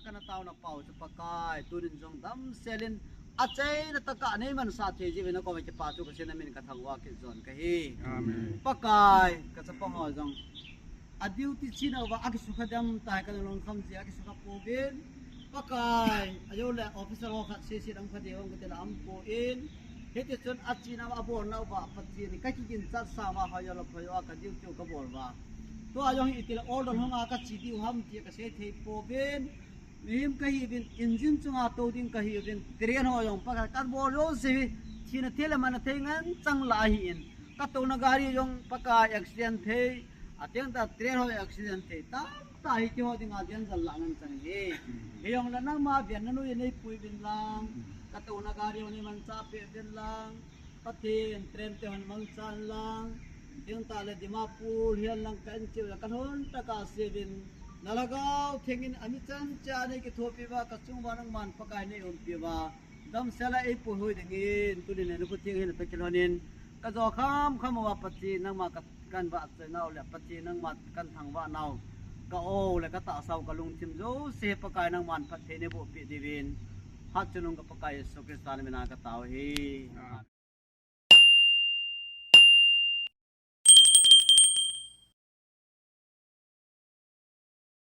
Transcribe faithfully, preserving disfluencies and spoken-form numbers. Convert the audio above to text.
Kana tauna pau chu Pakai, tunin jong damsel in achaina tah a nei mansah thei jiuvin nakoma kipa thu kasei, namin kathangvah kit jon kahi. Amen. Pakai, kachapang ho jong a duty china uva akisukha dem tai, kana lungkham jeh a akisukha pouvin. Pakai, ajole officer ho khat sese dang pha deu ang kati la aumpoi. Hiti chun achena uva abolna uva Pathen, kakiginchat sang uva, hoiya lou phayo a ka duty u kabol uva. Tua jong hi itile order hung a kache diu ham ti kasei thei pouvin. Mihem kahiuvin, engine chunga tou ding kahiuvin, train ho jong Pakai kabol jouse hi, thina thei le manna thei ngen chang lah ahin. Katouna gari jong Pakai accident thei, ateng tah train ho accident thei, tamtah hiti ho dinga danger lah ngen chang hi. Hijongle nangma venna noiya neipui uvin lang, katouna gari ho neimanchah peh uvin lang, Pathen, train te hon mangchan lang, ding tah le Dimapur hihen lang ka in cheh uva kalhon tah a seuvin, na Lhagao Theng in ami chan cheh a nei kithopi uva, kachung uva nangman Pakai nei umpi uva, damsel a eipuihoi dingin, tunin le nakhut theng hi natoh kilhon in, kajo kham kham uva Pathen nangma ka, kan vahchoi nau le Pathen nangma kan thangvah nau, ka o le katahsa u kalungthim jouse Pakai nangman phatthei neiboh peh diuvin, hatchungnung ka Pakai Jesu Christa na min a katao ahi.